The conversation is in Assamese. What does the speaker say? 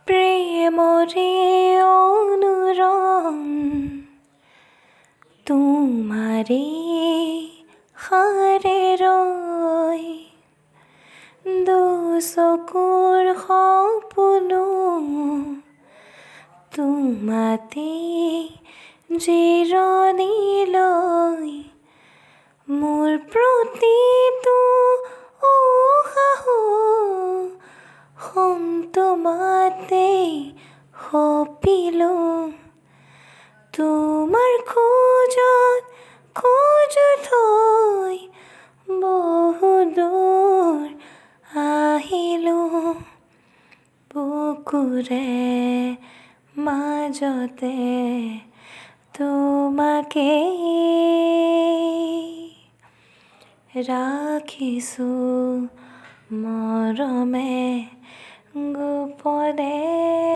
প্ৰেমৰে অনুৰণ তোমাৰে সাৰে ৰৈ, দুচকুৰ সপোনো তোমাতে জিৰণি লৈ। মোৰ প্ৰতিটো উশাহ সোণ তোমাতে সপিলোঁ। তোমাৰ খোজত খোজ থৈ বহু দূৰ আহিলোঁ। বুকুৰে মাজতে তোমাকে ৰাখিছোঁ মৰমে গোপনে।